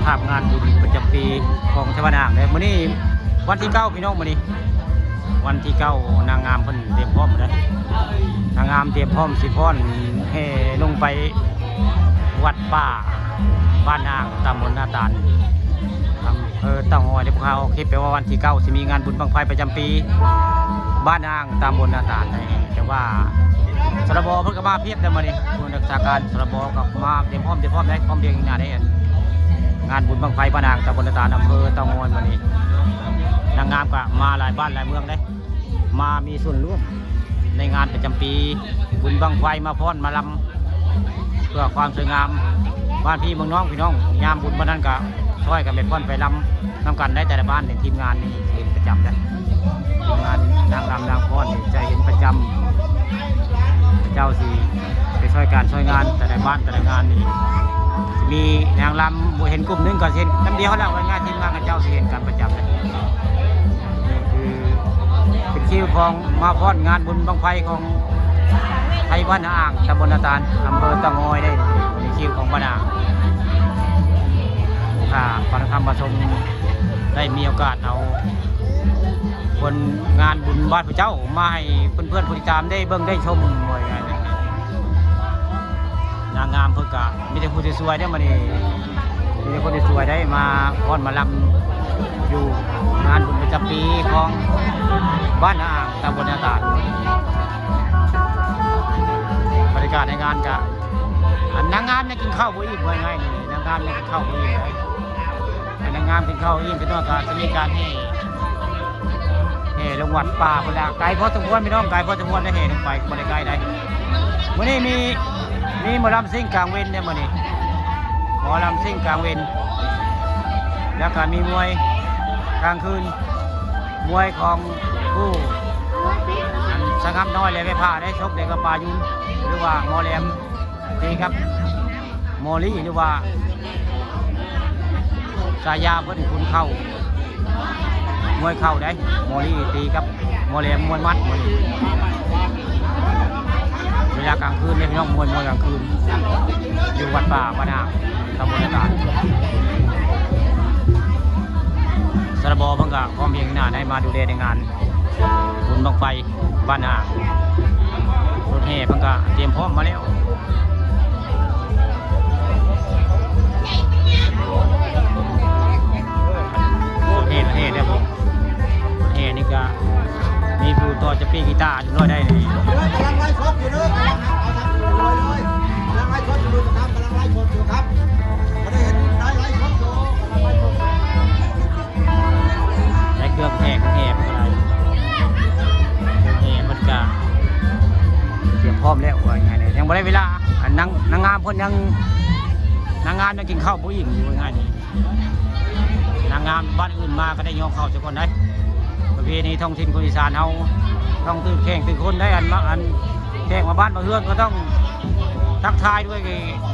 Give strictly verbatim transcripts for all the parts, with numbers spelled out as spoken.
ภาพงานบุญประจำปีของไทบ้านอ่างเด้อ มื้อนี้วันที่เก้าพี่น้อง มื้อนี้วันที่เก้า นางงามเพิ่นเตรียมพร้อมเด้อ นางงามเตรียมพร้อมสิฟ้อนแห่ลงไปวัดป่าบ้านอ่าง ตำบลนาตาล อำเภอเต่างอยเด้อ พวกเฮา คลิปแปลว่าวันที่เก้าสิมีงานบุญบั้งไฟประจำปี บ้านอ่าง ตำบลนาตาล แต่ว่า สรบ เพิ่นก็มาเพียบเด้อมื้อนี้ ผู้รักษาการ สรบ ก็มาเตรียมพร้อม เตรียมพร้อมได้ พร้อมเพรียงหน้าได้ งานบุญบั้งไฟบ้านอ่าง ตำบลนาตาล อำเภอเต่างอย มื้อนี้ นางงามก็มาหลายบ้านหลายเมืองเด้ มามีส่วนร่วมในงานประจำปี บุญบั้งไฟ มาฟ้อนมาลำ เพื่อความสวยงาม บ้านพี่เมืองน้อง พี่น้อง ยามบุญวันนั้นก็ช่วยกันไปฟ้อนไปลำนำกันได้ แต่ละบ้านในทีมงานนี่เห็นประจำนะ ทีมงานนางลำนางฟ้อนนี่จะเห็นประจำ เจ้าสิไปช่วยการช่วยงานแต่ละบ้านแต่ละงานนี่ มีนางลำบ่เห็นกลุ่มหนึ่งก็เห็นน้ำเดียวแล้ว ว่างานทีมงานกับเจ้าสิเห็นกันประจำเลย นี่คือเป็นคิวของมาฟ้อนงานบุญบั้งไฟของไทบ้านอ่าง ตำบลนาตาล อำเภอเต่างอยได้ เป็นคิวของบ้านอ่าง ค่ะ ฟังธรรมมาชม ได้มีโอกาสเอาผลงานบุญบ้านพระเจ้ามาให้เพื่อนๆผู้ติดตามได้เบิ่งได้ชม ว่าอย่างนั้น นางงามเพิ่นก็มีแต่ผู้สวยๆเด้อมื้อนี้ มีแต่คนสวยๆได้มาฟ้อนมาลำอยู่งานบุญประจำปีของบ้านนาอ่าง ตำบลนาตาล บรรยากาศในงานก็ อันนางงามยังกินข้าวบ่อิ่ม ว่าง่ายนี่ นางงามยังกินข้าวบ่อิ่มเลย อันนางงามกินข้าวอิ่ม พี่น้องก็จะมีการแห่ แห่ลงวัดป่าพุ้นละ ไกลพอสมควรพี่น้อง ไกลพอสมควรนะ แห่ลงไปบ่ได้ใกล้ได้ มื้อนี้มี มีหมอลำซิ่งกลางเว็นเนี่ยมื้อนี้ หมอลำซิ่งกลางเว็น แล้วก็มีมวยกลางคืน มวยของผู้ อันสงับน้อยและแม่ผ้าได้ชกในกระปายุน หรือว่าหมอแหลม ตีครับ มอลลี่ หรือว่า ฉายาเพิ่นคุณเข่า มวยเข่าได้ มอลลี่ตีกับ มอแหลมมวยหมัด มวย เวลากลางคืนเนี่ยพี่น้อง มวย มวยกลางคืน อยู่วัดป่าบ้านนา ตำบลนาตาล สรบ เพิ่นก็พร้อมเพรียงหน้าได้มาดูแลในงานบุญบั้งไฟ บ้านนารถแห่เพิ่นก็เตรียมพร้อมมาแล้ว รถแห่ รถแห่เนี่ยผม รถแห่นี่ก็มีผู้ต่อจะปีกีตาร์อยู่ด้วยได้นี่ เด้อกำลังไลฟ์สดอยู่เด้อกำลังเอาทำอยู่เลยกำลังไลฟ์สดอยู่กำลังไลฟ์สดอยู่ครับไม่ได้เห็นไลฟ์สดอยู่กำลังไลฟ์สด ได้เครื่องแห่ เครื่องแห่เพิ่นก็ได้ เครื่องแห่เพิ่นก็เตรียมพร้อมแล้ว ว่าง่ายๆเลย ยังบ่ได้เวลา อันนาง นางงามเพิ่นยัง นางงามยังกินข้าวบ่อิ่มอยู่ ว่าง่ายนี่ นางงามบ้านอื่นมาก็ได้ย่อข้าวซะก่อนได้ ประเพณีท้องถิ่นคนอีสานเฮา ต้องตื่นแข่งตื่นคนได้ อันมา อันแขกมาบ้านมาเฮือนก็ต้องทักทายด้วย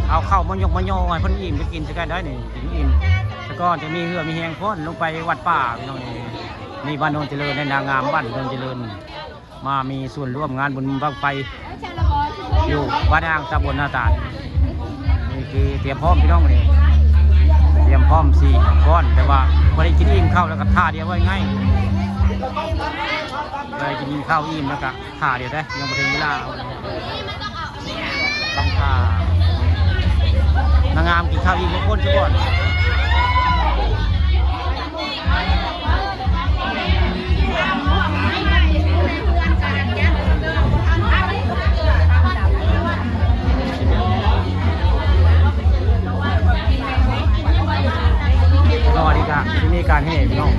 เอาข้าวมายกมาย่อให้เพิ่นอิ่มไปกินซะก่อนได้นี่ อิ่ม แต่ก่อนจะมีเฮือมีแฮงฟ้อนลงไปวัดป่าพี่น้อง นี่ นี่บ้านโนนเจริญ ในนางงามบ้านโนนเจริญ มามีส่วนร่วมงานบุญบั้งไฟ อยู่บ้านอ่าง ตำบลนาตาล นี่คือเตรียมพร้อมพี่น้อง นี่ เตรียมพร้อมสิฟ้อน แต่ว่าบ่ได้กินอิ่มข้าวแล้วก็ท่าเดียวไว้ไง บ่ได้กินข้าวอิ่มแล้วก็ท่าเดียวได้ ยังบ่ถึงเวลา ต้องท่า นางงามกินข้าวอิ่มทุกคนทุกคน สวัสดีครับ ที่นี่การแห่พี่น้อง